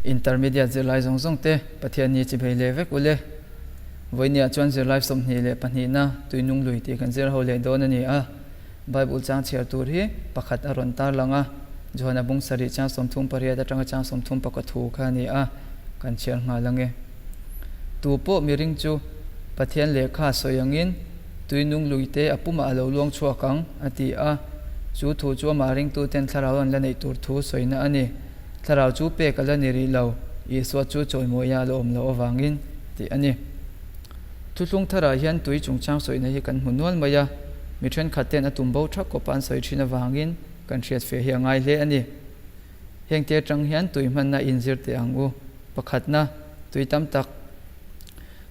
Intermediate zirlai zawng zawng te Pathianni chi bei leh vek ule. Vawinia chuan zirlai 22na Tuinung lui tih kan zir ho leh dawn a ni a. Bible chang chhiar tur hi pakhat a rawn tarlang a, Johana bung sarih chang 38 atanga chang 34 thu kha a ni a, kan chhiar nghal ang e. Tu pawh miring chu Pathian lehkha sawi angin Tuinung lui te a pumah a lo luang chhuak ang, a ti a. Chu thu chu amah ringtuten thlarau an la neih tur thu sawina a ni. Thlarau chu pek a la ni rih lo, Isua chu chawimawia a la awm loh avangin, tih a ni. Thuthlung tharah hian tui chungchang sawina hi kan hmu nual mai a, mi thenkhat ten a tum bo thak kawpa an sawi thin avangin kan hriat fe hi a ngai hle a ni. Heng te atang hian tui hmanna inzir teh ang u. Pakhatna, tui tam tak.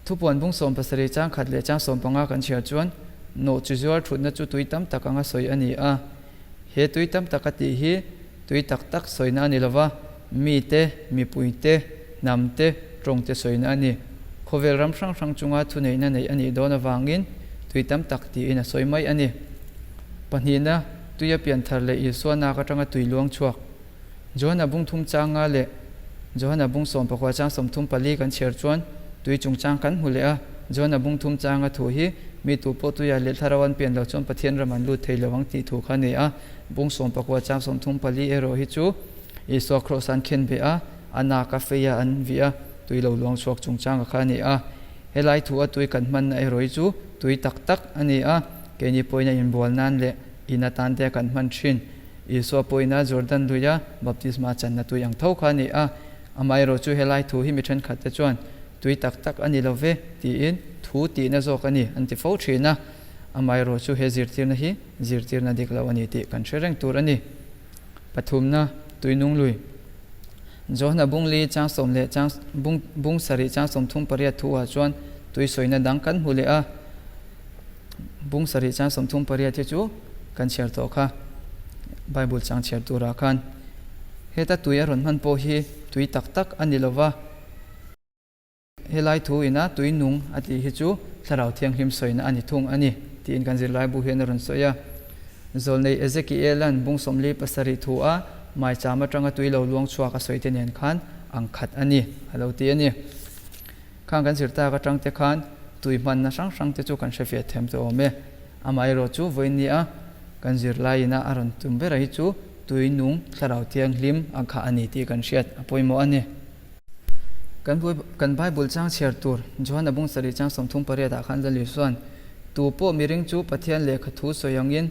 Thupuan bung 17 chang khat leh chang 15 kan chhiar chuan nawh chi zuar thutna chu tui tam tak anga sawi a ni a. He tui tam tak a tih hi tui tak tak sawina a ni lova, mi te, mipui te, hnam te, tawng te sawina a ni. Khawvel ram hrang hrang chunga thuneihna neih a nih dawn avangin tui tam tak tiin a sawi mai a ni. Pahnihna, tuia pian thar leh Isua nak atanga tui luang chhuak. Johana bung thum changa leh Johana bung 19 chang 34 kan chhiar chuan tui chungchang kan hmu leh a. Johana bung thum changa thu hi mi tu pawh tuia leh thlarau an pian loh chuan Pathian ram an lut thei lo ang tih thu kha a ni a. Bung 19 chang 34 erawh hi chu Isua kraws an khen beh a, a nak a fei a an vih a, tui lo luang chhuak chungchanga kha a ni a. Helai thu a tui kan hmanna erawh hi chu tui tak tak a ni a, keini pawhin a inbual nan leh in atan te a kan hman thin. Isua pawhin a Jordan luia baptisma channa tui ang tho kha a ni a, amaherawh chu helai thu hi mi thenkhat te chuan tui tak tak a ni lo ve tiin thu tihna zawk a ni an ti fo thin a, amaherawh chu he zirtirna hi zirtirna dik lo a ni tih kan hre reng tur a ni. Pathumna, Tuinung lui. Johana bung li chang sawm leh chang bung bung sarih chang 38 thu ah chuan tui sawina dang kan hmu leh a. Bung sarih chang 38 hi chu kan chhiar tawh kha Bible chang chhiar turah khan heta tui a rawn hman pawh hi tui tak tak a ni lova. Helai thu ina tui nung a tih hi chu Thlarau Thianghlim sawina a ni thung a ni tiin kan zirlai bu hian a rawn sawi a. Zawlnei Ezekiela'n bung 47 thu a maicham atanga tui lo luang chhuak a sawi te nen khan ang khat a ni a lo ti a ni. Khang kan zir tak atang te khan tui hmanna hrang hrang te chu kan hre fiah them tawh awm e. Amaherawh chu vawiin nia kan zirlai ina a rawn tum ber a hi chu tui nung Thlarau Thianghlim a khah a ni tih kan hriat a pawimawh a ni. Kan kan Bible chang chhiar tur Johana bung sarih chang 38 ah khan Lal Isua'n, Tu pawh miring chu Pathian lehkha thu sawi angin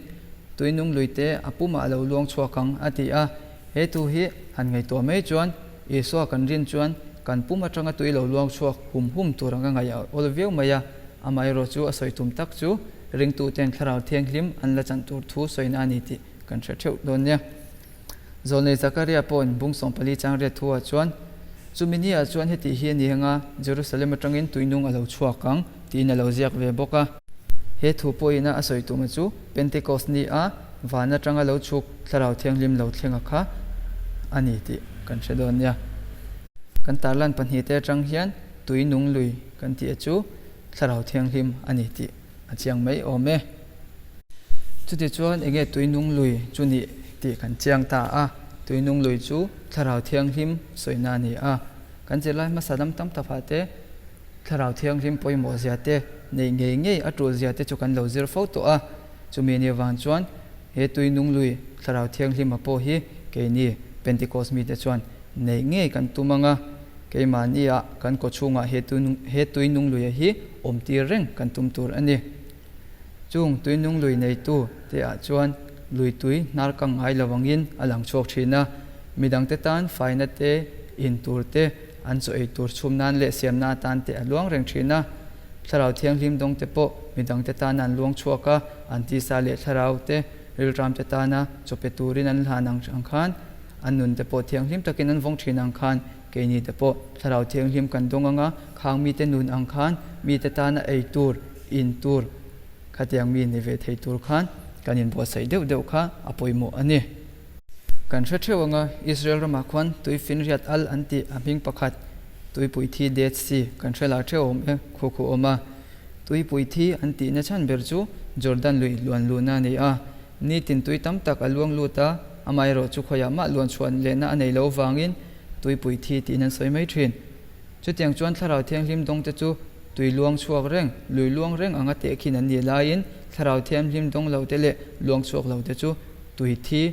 tui nung lui te a pumah a lo luang chhuak ang a ti a. He thu hi han ngaihtuah mai chuan Isua kan rin chuan kan pum atanga tui lo luang chhuak hum hum tur anga ngaih a awl viau mai a, amaherawh chu a sawi tum tak chu ringtuten Thlarau Thianghlim an la chan tur thu sawina a ni tih kan hre theuh dawn nia. Zawlnei Zakaria pawhin bung 14 chang riat thuah chuan, Chumi niah chuan heti hi a ni anga Jerusalem atangin tuinung a lo chhuak ang, tiin a lo ziak ve bawk a. He thu pawhina a sawi tuma chu Pentecost ni a van atanga lo chhuk Thlarau Thianghlim lo thlenga kha a ni tih kan hre dawn nia. Kan tarlan pahnihte atang hian tuinung lui kan tih a chu Thlarau Thianghlim a ni tih a chiang mai awm e. Chutichuan enge tuinung lui chu nih tih kan chiang ta a, tuinung lui chu Thlarau Thianghlim sawina a ni a. Kan zirlai hmasa lam tam tak ah te Thlarau Thianghlim pawimawh zia te neih ngei ngei a tul zia te chu kan lo zir fo tawh a. Chumi ni vang chuan he tuinung lui Thlarau Thianghlim a pawh hi keini Pentecost mite chuan neih ngei kan tum ang a, keimahni ah kan kawchhungah he he tuinung lui a hi awm tir reng kan tum tur a ni. Chung tuinung lui neitu te ah chuan lui tui hnar kang ngai lo angin a lang chhuak thin a, midangte tan faina te, in tur te, an chaw ei tur chhum nan leh siamna atan te a luang reng thin a. Thlarau Thianghlim dawng te pawh midangte tana an luang chhuak a, an tisa leh thlarau te, rilram te tana chaw pe turin an hlan ang ang khan, an nun te pawh thianghlim takin an vawng thin ang khan keini te pawh Thlarau Thianghlim kan dawng ang a, khang mite nun ang khan mite tana ei tur, in tur khatiang mi ni ve thei tur khan kan inbuatsaih deuh deuh kha a pawimawh a ni. Kan hre theuh anga Israel ramah khuan tui finriat al an tih a hming pakhat tuipui thi Dead Sea kan hre lar theuh awm e khu khu awm a. Tuipui thi an tihna chhan ber chu Jordan lui luan luhna a ni a. Nitin tui tam tak a luang lut a, amaherawh chu khawiah mah luan chhuah lehna a nei lo vangin. tuipui thi tiin an sawi mai thin. Chutiang chuan Thlarau Thianghlim dawngte chu tui luang chhuak reng, lui luang reng anga tehkhin an nih laiin Thlarau Thianghlim dawng lote leh luang chhuak lote chu tui thi,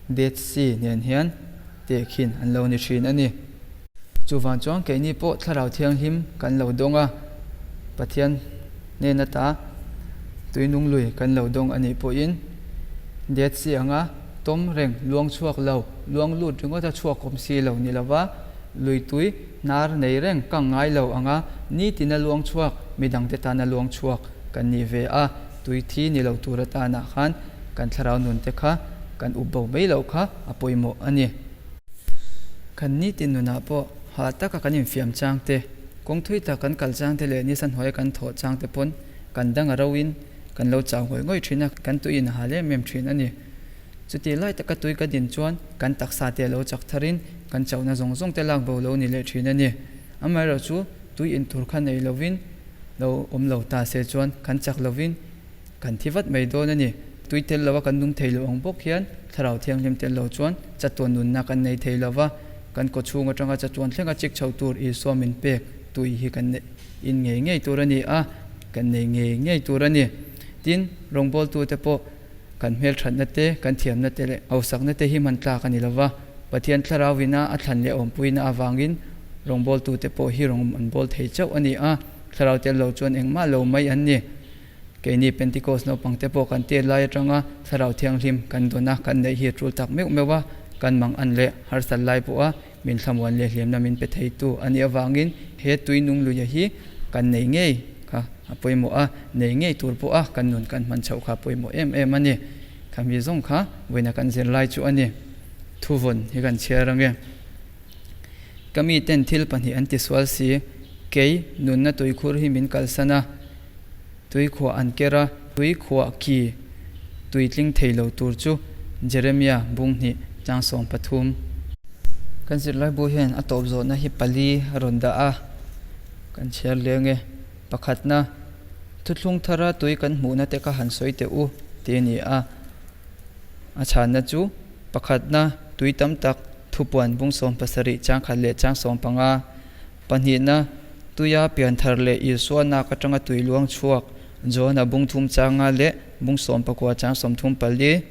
Dead Sea, nen hian tehkhin an lo ni thin a ni. Chuvang chuan keini pawh Thlarau Thianghlim kan lo dawng a, Pathian hnen ata tui nung lui kan lo dawng a nih pawhin Dead Sea anga tawm reng luang chhuak lo, luang lut ringawt a chhuak awm si lo ni lova, lui tui hnar nei reng kang ngai lo anga nitina luang chhuak midangte tana luang chhuak kan nih ve a, tui thi ni lo tur atanah khan kan thlarau nunte kha kan up bo mai loh kha a pawimawh a ni. Kan nitin nunah pawh hah taka kan infiam chang te, kawng thui tak kan kal chang te leh nisa hnuaia kan thawh chang te pawn kan dang a roin kan lo chau ngawih ngawih thin a, kan tui in a hal em em thin a ni. Chutih lai taka tui ka din chuan kan taksa te a lo chak tharin kan chauhna zawng zawng te lak bo lo ni leh thin a ni. Amaherawhchu tui in tur kha nei lovin lo awm lo ta se chuan kan chak lovin kan thi vat mai dawn a ni. Tui tel lova kan nung thei lo ang bawk hian Thlarau Thianghlim tel lo chuan chatuan nunna kan nei thei lo va, kan kawchhung atanga chatuan thlenga chik chho tur Isua min pek tui hi kan neih in ngei ngei tur a ni a, kan nei ngei ngei tur a ni. Tin, rawngbawltute pawh kan hmelthatna te, kan thiamna te leh hausakna te hi hman tlak a ni lo va, Pathian Thlarauina a thlan leh awmpuina avangin rawngbawltute pawh hi rawng an bawl thei chauh a ni a, Thlarau tel lo chuan engmah lo mai an ni. Keini Pentecost naupangte pawh kan tet lai atanga Thlarau Thianghlim kan dawn a, kan neih hi a tul tak meuh meuh a, kan mang an leh harsat lai pawha min thlamuan leh hliamna min pe theitu a nih avangin he tui nung luia hi kan nei ngei kha a pawimawh a, nei ngei tur pawha kan nun kan hman chhoh kha a pawimawh em em a ni. Khami zawng kha vawiina kan zir lai chu a ni. Thuvawn hi kan chhiar ange. Ka miten thil pahnih an tisual si, kei nunna tuikhur hi min kalsan a, tui khuah an ker a, tui khuah ki tui tling thei lo tur chu Jeremia bung hnih chang 13. Kan zirlaibu hian a tawp zawhna hi pali a rawn dah a, kan chhiar leng e. Pakhatna, Thuthlung thara tui kan hmuhna te kha han sawi teh u tih a ni a, a chhanna chu pakhatna, tui tam tak, Thupuan bung 17 chang khat leh chang 15, pahnihna, Tuia pianthar leh Isua nak atanga tui luang chhuak, Johana bung thum changa leh bung 19 chang 34,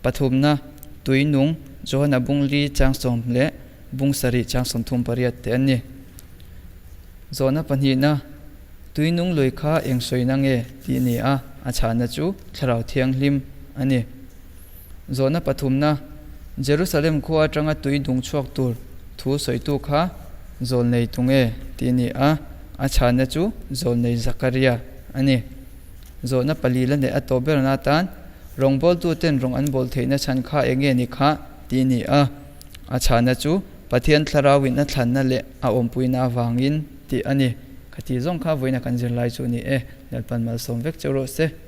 pathumna, Tui nung, Johana bung li chang 10 leh bung 7 chang 38 te an ni. Zawhna pahnihna, Tui nung lui kha eng sawina nge tih ni a, a chhahna chu Thlarau Thianghlim a ni. Zawhna pathumna, Jerusalem khua atanga tui dung chhuak tur thu sawitu kha zawlnei tu nge tih a ni a, a chhanna chu zawlnei Zakaria a ni. Zawhna pali la neih a tawp berna atan rawngbawltuten rawng an bawl theihna chhan kha eng nge ni kha tih a ni a, a chhanna chu Pathian Thlarauin a thlanna leh a awmpuina avangin tih a ni. Khati zawng kha vawiina kan zirlai chu a ni e, Lalpan malsawm vek cheu rawh se.